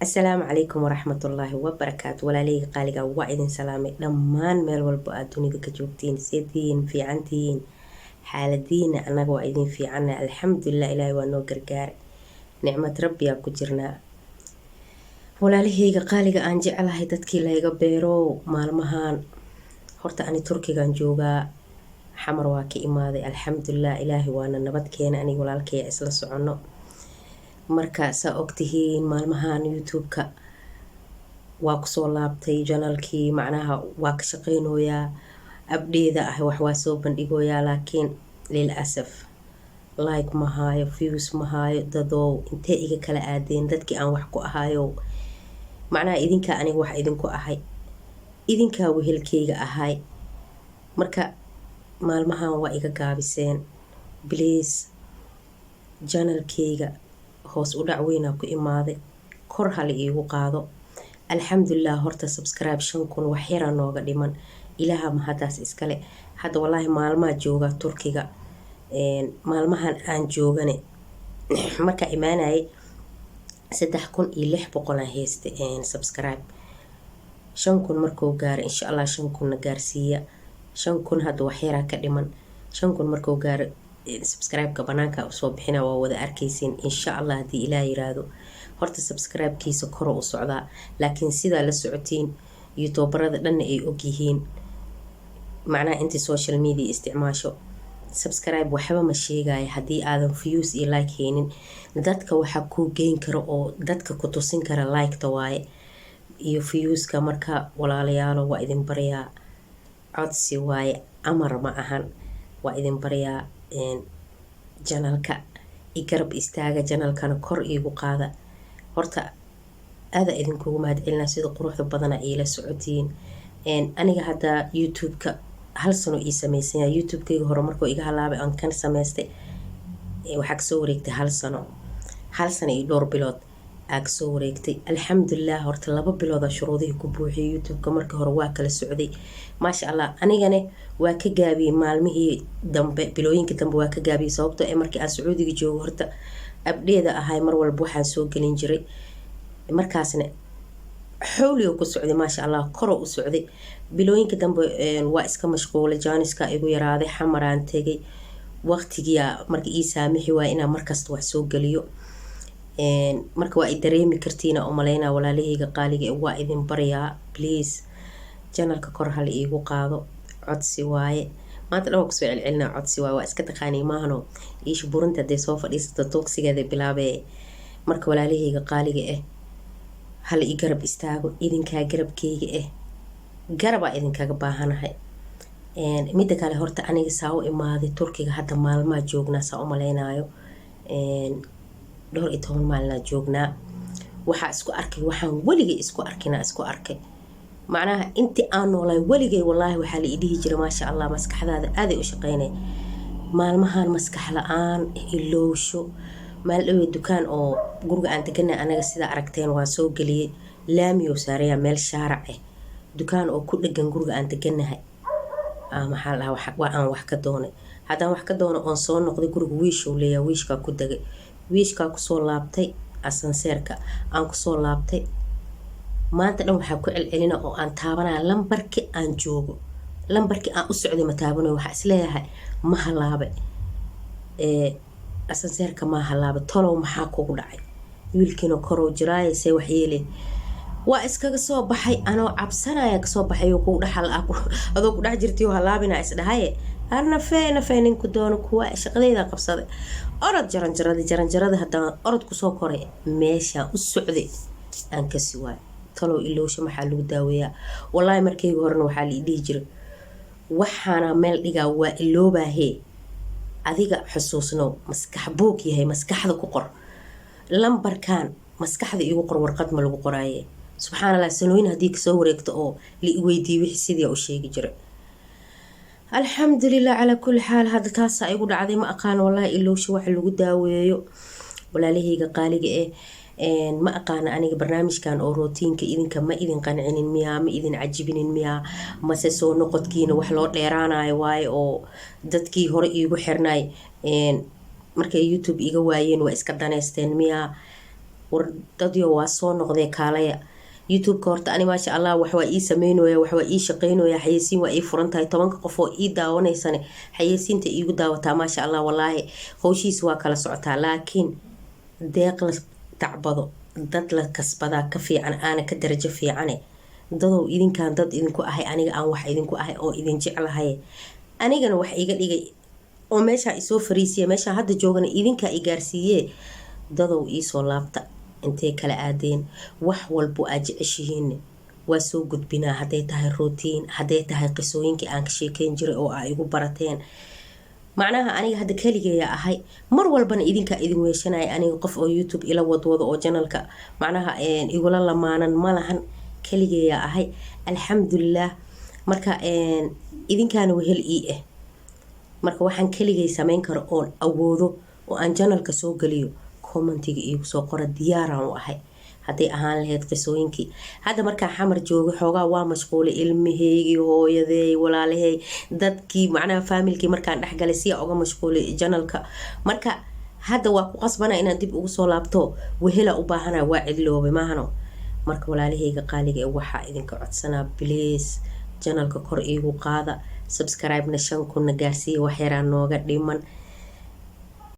Asalaamu calaykum waraxmatullaahi wabarakaatu. Walaaleyga qaaliga, waa idin salaamay dhammaan meel walba aad dunida ka joogtiin. Seediin? Fiicantihiin? Xaaladiina? Annaga waa idin fiicana, alxamdulilah. Ilaahay waa noo gargaar, nicmad rabbiyaa ku jirnaa. Walaalaheyga qaaliga aan jeclahay, dadkii layga beero, maalmahan horta ani Turkigan joogaa, Xamar waa ka imaaday, alxamdulilah. Ilaahay waana nabad keena, aniga walaalkaya isla soconno. Marka saa ogtihiin, maalmahan YouTube-ka waa kusoo laabtay channelkii, macnaha waa ka shaqeynooyaa, abdheeda ah wax waa soo bandhigoyaa, laakiin lil asaf like ma haayo, views ma haayo. Dadow, intee iga kala aadeen dadkii aan wax ku ahaayo? Macnaha idinkaa aniga wax idinku ahay, idinkaa wehelkeyga ahay. Marka maalmahan waa iga gaabiseen. Please, channelkeyga hoos u dhac weynaa ku imaaday, kor hala iigu qaado. Alxamdulilah, horta subscribe 5000 wax yaraa nooga dhiman. Ilaaha mahadaas iskale. Hadda walaahi maalmaha jooga Turkiga, maalmahan aan joogane, markaa imaanayay 3600 aan haystay subscribe. 5000 markuu gaaro, insha Allah, 5000-na gaarsiiya. 5000 hadda waxyaraa ka dhiman. 5000 markuu gaaro, subscribe-ka banaanka usoo bixina, waa wada arkaysiin, insha Allah, haddii Ilaah yiraahdo. Horta subscribe-kiisa koro u socdaa, laakiin sidaa la socotiin, YouTuberada dhanna ay ogyihiin, macnaha intii social media isticmaasho, subscribe waxba ma sheegaya haddii aadan views iyo like haynin. Dadka waxaa kuu geyn kara oo dadka ku tusin kara like-ta waaye iyo viewska. Marka walaalayaalo, waa idin baryaa, codsi waaye, amar ma ahan. Waa idin baryaa, channelka i garab istaaga, channelkana kor iigu qaada. Horta aada idinkugu mahadcelinaa sida quruxda badana iila socotiin. Aniga hadda YouTube-ka hal sano ii sameysanya. YouTube-kayga hore markuu iga halaabay aan kan sameystay, waxaa kasoo wareegtay hal sano, hal sano iyo dhowr bilood aa kasoo wareegtay, alxamdulilah. Horta 2 bilooda shuruudihii ku buuxiyay. YouTube-ka markii hore waa kala socday, maasha Allah. Anigane waa ka gaabiyey maalmihii dambe, bilooyinka dambe waa ka gaabiyey, sababtoo ee markii aan Sacuudiga joogo horta abdheeda ahay, mar walba waxaan soo gelin jiray. Markaasna xowliga ku socday, maasha Allah, koroo u socday. Bilooyinka dambe waa iska mashquulay, jaaniska igu yaraaday, Xamaraan tegay, waqtigiia marka ii saamixi waaya inaan markasta wax soo geliyo. Marka waa i dareemi kartiina oo maleynaa. Walaalahayga qaaliga, waa idin baryaa, please, channelka kor hala iigu qaado, codsi waaye. Maanta dhan waa kusoo celcelinaa, codsi waaye. Waa iska taqaanay maahano, iisha burinta hadday soo fadhiisato tuugsigeeda bilaabee. Marka walaalahayga qaaliga ah, hala i garab istaago. Idinkaa garabkeyga ah, garabaa idinkaga baahanahay. Midda kale, horta aniga saa u imaaday Turkiga, hadda maalmaa joognaa, saa u maleynayo dhowr iyo toban maalinaa joognaa. Waxaa isku arkay waxaan weligay isku arkina isku arkay, macnaha intii aan noolaay weligay, wallaahi, waxaa la ii dhihi jiray, "Maasha Allah, maskaxdaada aaday u shaqeynay." Maalmahan maskax la-aan, ilowsho. Maal dhawey dukaan oo guriga aan deganay anaga, sidaa aragteen, waa soo geliyey, laamiyow saaraya, meel shaarac ah, dukaan oo ku dhegan guriga aan deganahay, maxaa la dhahaa, waa aan wax ka doonay. Haddaan wax ka doono oon soo noqday, guriga wiishuu leeyahay, wiishkaa ku degay, wiishkaa kusoo laabtay, asanseerka aan kusoo laabtay. Maanta dhan waxaa ku celcelina oo aan taabanaya lambarkii aan joogo, lambarkii aan u socday ma taabanayo. Waxaa isleeyahay, ma halaabay asanseerka? Ma halaabay? Tolow maxaa kugu dhacay? Wiilkiina korow jiraaye, see wax yeele? Waa iskaga soo baxay anoo cabsanaya, kasoo baxay kugu dhex, adoo ku dhex jirtay halaabina isdhahaye. Nafee nafee, ninku doono kuwa shaqadeyda qabsaday. Orod jaranjarada, jaranjarada haddaan orod kusoo koray, meeshaan u socday aan kasi waayo. Talow ilowsha maxaa lagu daaweeyaa? Wallaahi markayga horena waxaa la dhihi jiray, waxaana meel dhigaa waa iloobaahee. Adiga xusuusnow, maskax buug yahay, maskaxda ku qor lambarkan, maskaxda iigu qor, warqad ma lagu qoraaye. Subxaan Allah, sanooyin haddii kasoo wareegto oo la iweydiiye, wixii sidii u sheegi jiray. Alxamdulilah calaa kulli xaal. Hadda taasaa igu dhacday, ma aqaan wallahi ilowsha waxa lagu daaweeyo. Walaalahayga qaaliga eh, ma aqaana aniga barnaamijkan oo routineka idinka ma idin qancinin miyaa? Ma idin cajibinin miyaa? Mase soo noqodkiina wax loo dheeraanayo waaye oo dadkii hore iigu xirnay markay YouTube iga waayeen waa iska daneysteen miyaa? War dadyo, waa soo noqdee, kaalaya YouTube-ka. Horta ani, maasha Allah, wax waa ii sameynooya, wax waa ii shaqeynooya, xayeysiin waa ii furan tahay. 10-ka qof oo ii daawanaysane xayeysiinta iigu daawataa, maasha Allah, walaahi howshiisa waa kala socotaa. Laakiin deeq la tacbado dad la kasbadaa ka fiican, aana ka darajo fiicane. Dadow, idinkaan dad idinku ahay, aniga aan wax idinku ahay oo idin jeclahay, anigana wax iga dhigay oo meeshaa isoo fariisiya, meeshaa hadda joogana idinkaa i gaarsiiyee. Dadow, iisoo laabta. Intay kala aadeen? Wax walbo aad jeceshihiin waa soo gudbinaa, hadday tahay routine, hadday tahay qisooyinkii aan ka sheekeyn jiray oo aa igu barateen. Macnaha aniga hadda keligeeya ahay, mar walbana idinkaa idin weeshanaya. Aniga qof oo YouTube ila wadwado oo channelka macnaha igula lamaanan ma lahan, keligeeya ahay, alxamdulilah. Marka idinkaana wehel ii ah. Marka waxaan keligay sameyn karo oon awoodo oo aan channelka soo geliyo, commentiga iigu soo qora, diyaaraan u ahay. Hadday ahaan lahayd qisooyinkii hadda markaa Xamar joogay, xoogaa waa mashquulay, ilmaheygii, hooyadeey, walaalahey, dadkii, macnaha faamilkii markaan dhexgalay, siyaa uga mashquulay channelka. Marka hadda waa ku qasbana inaan dib ugu soo laabto, wehela u baahana, waa cidloobay maahano. Marka walaalaheyga qaaliga ee, waxaa idinka codsanaa, please, channelka kor iigu qaada, subscribe-na 5000-na gaarsiiya, waxyaraa nooga dhiman.